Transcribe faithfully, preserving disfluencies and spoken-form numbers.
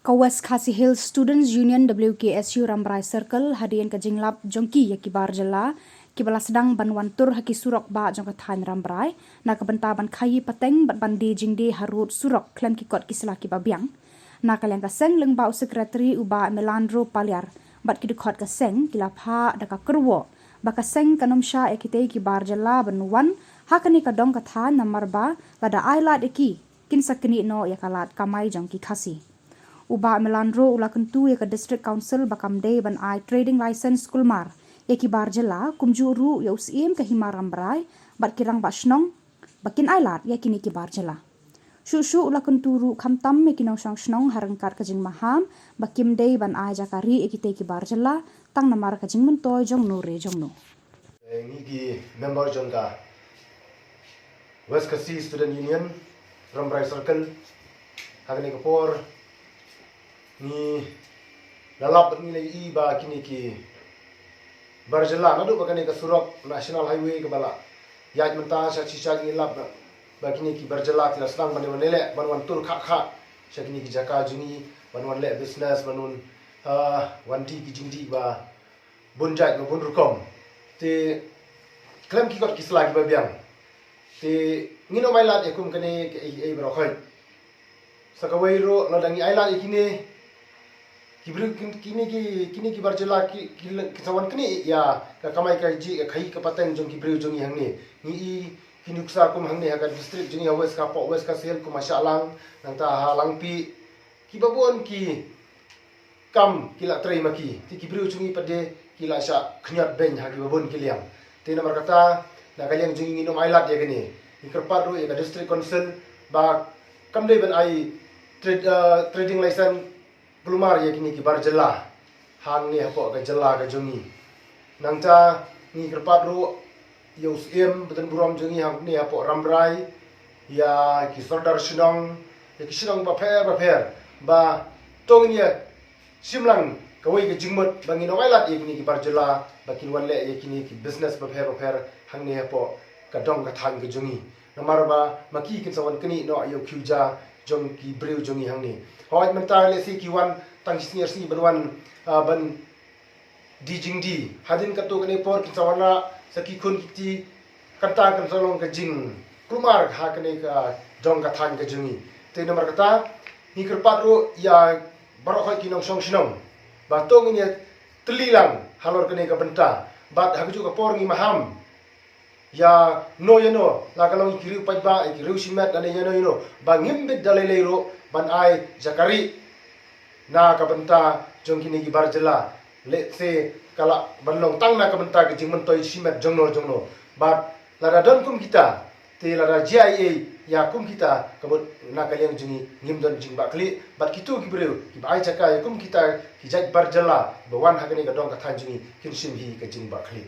Ka West Khasi Hills Students Union W K S U Rambrai Circle hadien ka jinglap jong ki ïa ki bar jylla kiba la sdang ban wan tur ha ki surok bah jong ka thaiñ Rambrai na ka bynta ban khaïi pateng bad ban die jingdie harud surok khlem ki kot ki sla kiba biang. Na ka liang ka seng lyngba u Secretary u Bah Melandro Paliar bad ki dkhot ka seng ki la phah da ka kyrwoh ba ka seng kan ym shah ïa kitei ki bar jylla ban wan ha kane ka dong ka thaiñ namar ba lada ai lad ïa ki kin sa knieh noh ïa ka lad kamai jong ki Khasi. U Bah Melandro u la kyntu ïa ka District Council ba kam dei ban ai trading license kulmar ïa ki bar jylla kumjuh ruh ïa u Syiem ka Hima Rambrai bad ki rangbah shnong ba kin ai lad ïa kine ki bar jylla. Shuh shuh u la kyntu ruh khamtam ïa ki nongshong shnong ha ryngkat ka jingmaham ba kim dei ban ai jaka rieh ïa kitei ki bar jylla tang namar ka jingmyntoi jong no re jong no. Ngi ki member jong ka West Khasi Student Union Rambrai Circle, ha kane ka por ngi la lap bad ngi la ïohi ba kine ki bar jylla naduh ba kane ka surok National Highway kaba la ïaid mynta sha shisha ngi lap ba kine ki bar jylla ki la sdang ban wan leh ban wan tur kha kha sha kine ki jaka jong ngi ban wan leh business ban wan, ah, wan die ki jingdie ba bun jait ba bun rukom. Te khlem ki kot ki sla kiba biang. Te ngin ym ai lad ïa kum kane kaei kaei baroh khoit. Sa kawei ruh lada ngi ai lad ïa kine ki briew kin- kine ki kine ki bar jylla ki ki leng- ki sa wan knieh ïa ka kamai kajih ka khaïi ka pateng jong ki briew jong ngi hangne. Ngi i ki nuksa kum hangne ha ka district jong ngi ha West Khasi, West Khasi Hills kum ha Shahlang nangta ha Langpih kiba bun ki kam ki la trei ma ki, te ki briew jong ngi pat de ki la shah khñiot beiñ ha kiba bun ki liang. Te namar kata na ka liang jong ngi ngin ym ai lad ïa kane. Ngi kyrpad ruh ïa ka District Council ba kam dei ban ai trade, eh, trading license kulmar ïa kine ki bar jylla hangne hapoh ka jylla ka jong ngi. Nangta ngi kyrpad ruh ïa u Syiem ba don burom jong ngi hangne hapoh Rambrai, ïa ki sordar shnong, ïa ki shnong bapher bapher ba to ngin ïa shim lang kawei ka jingmut ba ngin ym ai lad ïa kine ki bar jylla ba kin wan leh ïa kine ki business bapher bapher hangne hapoh ka dong ka thaiñ ka jong ngi. Namar ba ma ki kin sa wan knieh noh ïa u khiew ja jong ki briew jong ngi hangne. Hooid mynta lehse ki wan tang shi sngi ar sngi ban wan, ah, ban die jingdie. Hadien katto katne por kin sa wanrah sa ki khun ki kti, kata kan sa long ka jingkulmar ha kane ka dong ka thaiñ ka jong ngi. Te namar kata ngi kyrpad ruh ïa baroh khoit ki nongshong shnong ba to ngin ïa tylli lang halor kane ka bynta. Bad ha kajuh ka por ngi maham ïa no ïa no, la ka long ïa ki riew paidbah, ïa ki riew shimet lane ïa no ïa no, ba ngim bit da lei lei ruh ban ai jaka rieh na ka bynta jong kine ki bar jylla. Lehse ka lah ban long tang na ka bynta ka jingmyntoi shimet jong no jong no. Bad lada don kum kita, te lada jia ei ei ïa kum kita, ka mut na ka liang jong ngi ngim don jingbakla. Bad kito ki briew kiba ai jaka ïa kum kita ki jait bar jylla ba wan ha kane ka dong ka thaiñ jong ngi kin shim hi ka jingbakla.